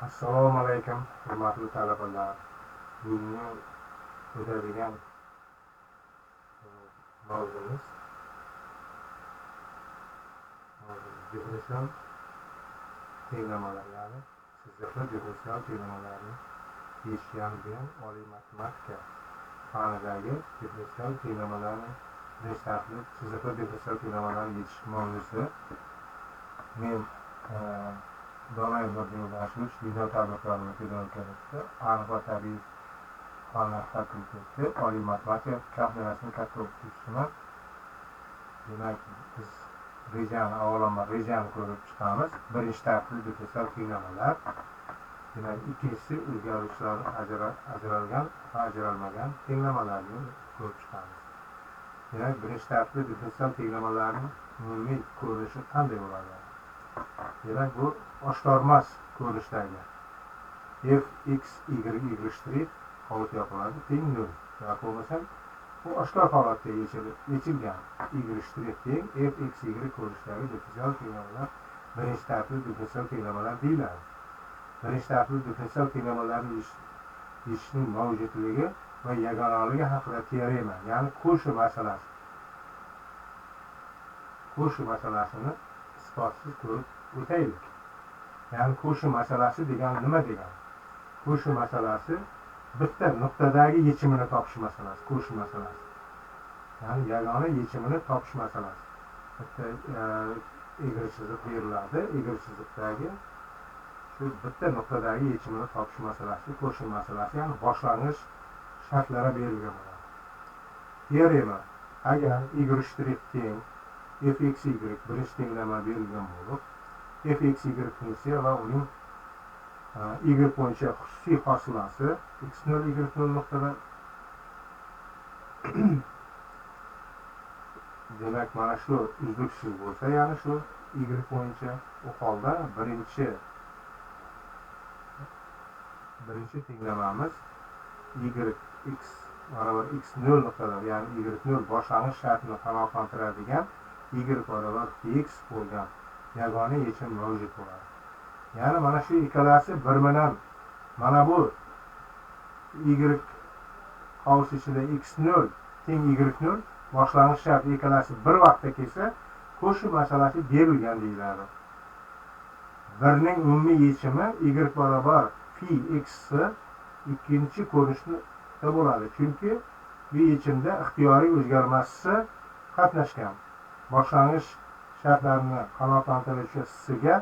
Assalomu alaykum, hurmatli talabalar. Bugungi o'tadigan mavzumiz differensial tenglamalar, ya'ni chiziqli differensial tenglamalarni yechgan degan oliy matematika fanidagi differensial tenglamalarni birinchi tartibli chiziqli differensial tenglamalarni yechish mavzusi. Men Donayev Yo'ldashevich, video tadbiqlarini pedagogikasi, aniq va tabiiy fanlar fakulteti, oliy matematika kafedrasining katta o'qituvchisiman. Demak, biz rejani, avvalambor rejani ko'rib chiqamiz. Birinchi tartibli differensial tenglamalar. Demak, ikkinchisi o'zgaruvchilar ajralgan va ajralmagan tenglamalarni ko'rib chiqamiz. Demak, birinchi tartibli differensial tenglamalarning umumiy ko'rinishi qanday bo'ladi? Demak, bu oshkormas ko'rinishdagi f x y y shtrix holat yopiladi teng 0 yoki bo'lmasam bu oshkor holatda yechilgan y shtrix teng f x y ko'rinishdagi differensial tenglamalar birinchi tartibli differensial tenglamalar deyiladi. Birinchi tartibli differensial tenglamalarni yechishning mavjudligi va yagonaligi haqida teorema, ya'ni Koshi masalasi. Koshi masalasini isbotsiz ko'rib o'taylik. Ya'ni Koshi masalasi degani nima degani? Koshi masalasi bitta nuqtadagi yechimini topish masalasi, Koshi masalasi. Ya'ni yagona yechimini topish masalasi. Bitta egri chiziq beriladi, egri chiziqdagi shu bitta nuqtadagi yechimini topish masalasi, Koshi masalasi, ya'ni boshlang'ich shartlari berilgan bo'ladi. Teorema: agar y shtrix teng f x y birinchi tenglama berilgan bo'lib, f x y funksiya va uning y bo'yicha xususiy hosilasi x0 y0 nuqtada, demak mana shu uzluksiz bo'lsa, ya'ni shu y bo'yicha u holda birinchi tenglamamiz y x barobar x0 nuqtada, ya'ni y0 boshlang'ich shartini qanoatlantiradigan y barobar x bo'lgan yagona yechim mavjud bo'ladi. Ya'ni mana shu ikkalasi bir bilan mana bu y qavs ichida x0 teng y0 boshlang'ich shart ikkalasi bir vaqtda kelsa, Koshi masalasi berilgan deyiladi. Birning umumiy yechimi y barobar fi x ikkinchi ko'rinishda bo'ladi, chunki bu yechimda ixtiyoriy o'zgarmasi qatnashgan. Boshlang'ich shartlarni qanoatlantiruvchi s-ga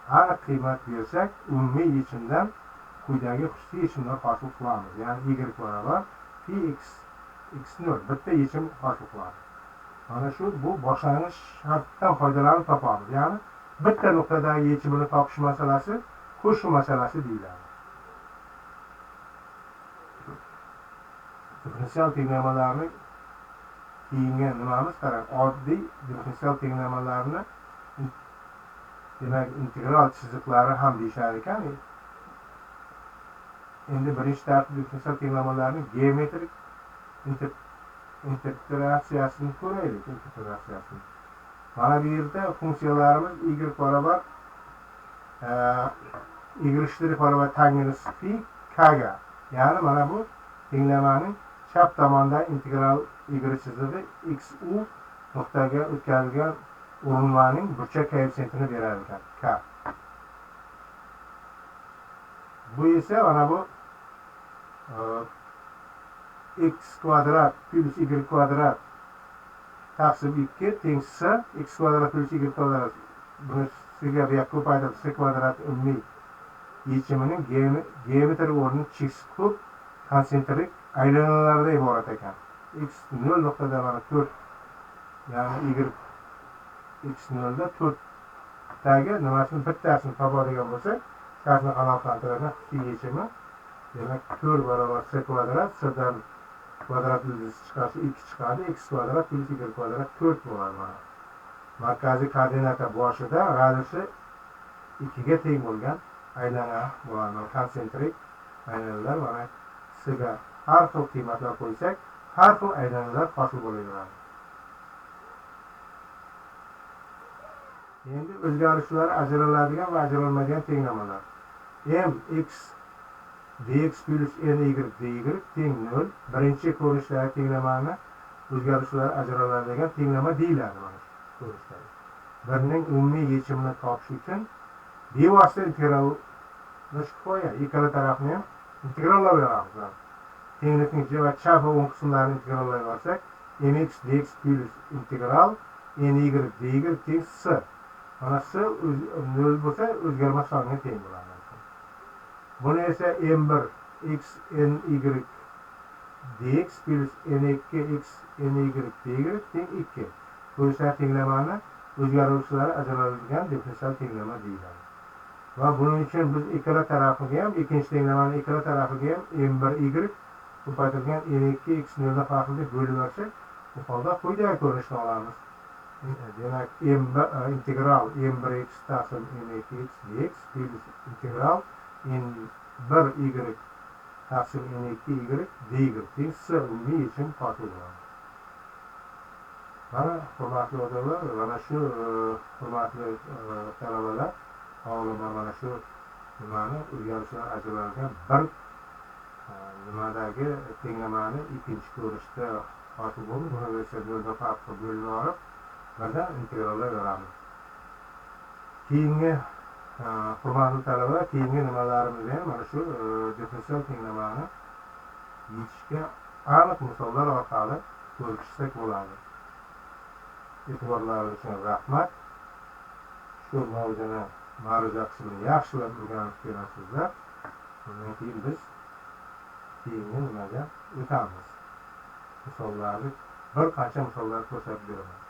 aniq qiymat bersak, umumiy yechimdan quyidagi xususiy yechimlar hosil qilamiz. Ya'ni y barobar fi x x0 bitta yechim hosil qilamiz. Mana shu bu boshlang'ich shartdan foydalanib topamiz. Ya'ni bitta nuqtadagi yechimini topish masalasi Koshi masalasi deyiladi. Differensial tenglamalarni keyingi nimamiz, qarang, oddiy differensial tenglamalarni demak integral chiziqlari ham deyishar ekan. Endi birinchi tartib differensial tenglamalarning geometrik interpretatsiyasini ko'raylik, interpretatsiyasini. Mana bu yerda funksiyalarimiz y barobar y shtrix barobar tangens fi k ga, ya'ni mana bu tenglamaning chap tomonda integral y chizig'i x u nuqtaga o'tkazilgan urinmaning burchak koeffitsiyentini berar ekan k. Bu esa mana bu x kvadrat plus y kvadrat taqsim 2 teng s x kvadrat plus y kvadrat, buni s-ga bu yoqqa ko'paytirib s kvadrat umumiy yechimining geometrik o'rni cheksiz ko'p konsentrik aylanalardan iborat ekan. X 0 nuqtada mana 4, ya'ni y x0 da 4 dagi nimasini bittasini topadigan bo'lsak, shartni qanoatlantiradigan xususiy yechimi, demak 4 barobar s kvadrat, s dan kvadrat ildizi chiqarsa 2 chiqadi, x kvadrat plus y kvadrat 4 bo'ladi. Mana markaziy koordinata boshida radiusi 2 ga teng bo'lgan aylana bo'ladi. Konsentrik aylanalar mana s ga har xil qiymatlar qo'ysak, har xil aylanalar hosil bo'laveradi. Endi o'zgarishlar ajraladigan va ajralmaydigan tenglamalar. Mx dx plus ny dy teng 0 birinchi ko'rinishdagi tenglamani o'zgaruvchilar ajraladigan tenglama deyiladi. Mana shu ko'rinishdagi birning umumiy yechimini topish uchun bevosita integrallash kifoya. Ikkala tarafni ham integrallab beramiz. Tenglikning va chap va o'ng qismlarini integrallab olsak, mx dx plus integral ny dy teng s. Mana s 0 bo'lsa o'zgarmas songa teng bo'ladi. Buni esa m1 x ny dx plus n2 x ny dy teng 2. Ko'rinishlar tenglamani o'zgaruvchilari ajraladigan differensial tenglama deyiladi. Va buning uchun biz ikkala tarafiga ham, ikkinchi tenglamani ikkala tarafiga ham m1 y ko'paytirilgan n2 x 0 dan farqli deb bo'lib olsak, bu holda quyidagi ko'rinishni olamiz. Demak, m1 integral m1 x taqsim n2 x dx plus integral n1 y taqsim n2 y dy teng s umumiy yechim hosil bo'ladi. Mana hurmatli odamlar, mana shu hurmatli talabalar, olimlar mana shu nimani o'zgarishlar ajralgan bir nimadagi tenglamani ikkinchi ko'rinishda hosil bo'ldi. Buni esa noldan farq qilib bo'lib olib, birdan integrallar beramiz. Keyingi hurmatli talabalar, keyingi nimalarimizda ham mana shu differensial tenglamani yechishga aniq misollar orqali ko'rib chiqsak bo'ladi. E'tiborlaringiz uchun rahmat. Shu mavzuni ma'ruza qismini yaxshilab o'rganib kelasizlar. Undan keyin biz keyingi nimaga o'tamiz. Misollarni bir qancha misollar ko'rsatib beraman.